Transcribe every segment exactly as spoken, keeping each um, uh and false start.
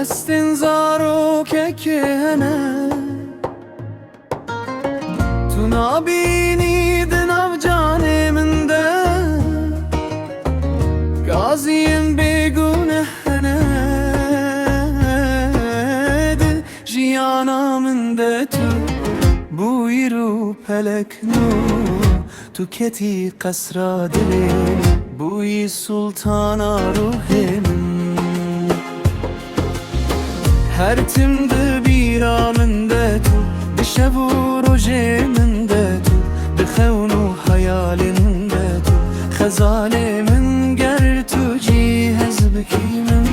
Stên zarokekê hene, tu nabînî di nav canê min de, gaziyên bêguneh hene di jiyana min de tu bûyî rûpelek nû. Tu ketî qesra dilê min, bûyî sultana ruhê min. Her tim di bîra min de tu, di şev û rojê min de tu, di xewn û xeyalê min de tu, xezalê min ger tu cî hez bikî min.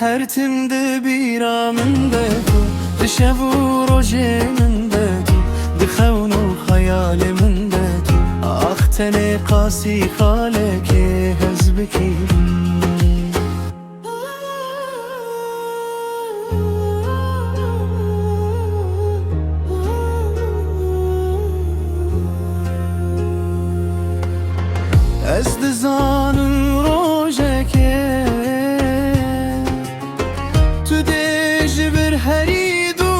Her tim di bîra min de tu, di şev û rojê min de tu, di xewn û xeyalê min de tu. Ax tenê qasî xalekê hez bikî min. Ez dizanim rojekê tu dê ji vir herî dûr,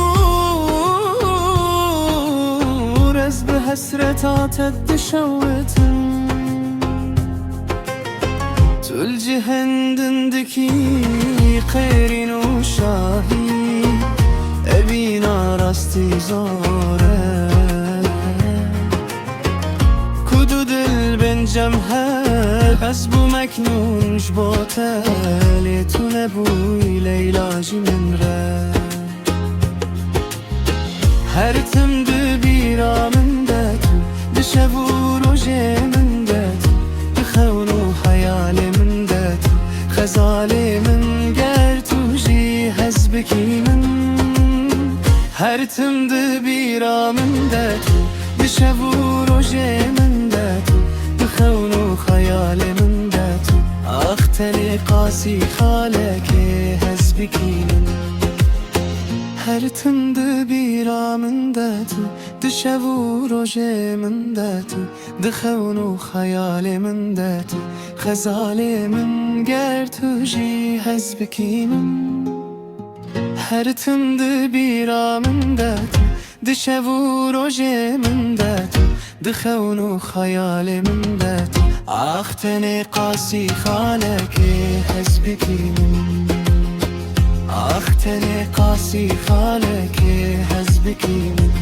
ez bi hesreta te dişewitim. Tu li cihên din dikî qêrîn û şahî, evîna rastî zor e. Ku du dil bên cem hev, ez bû meknûn ji bo te, lê tu nebûyî Leyla ji min re. Her tim di bîra min de tu, di şev û rojê min de tu, di xewn û xeyalê min de tu, xezalê min ger tu jî hez bikî min. Her tim di bîra min de tu, di şev û rojê min de tu, di xewn û xeyalê min de tu. Ax tenê qasî xalekê hez bikî min. Her tim di bîra min de tu, di şev û rojê min de tu, di xewn û xeyalê min de tu, xezalê min ger tu jî hez bikî min. Her tim di bîra min de tu, di şev û rojê min de tu, di xewn û xeyalê min de tu. Ax tenê qasî xalekê hez bikî min. Ax tenê qasî xalekê hez bikî min.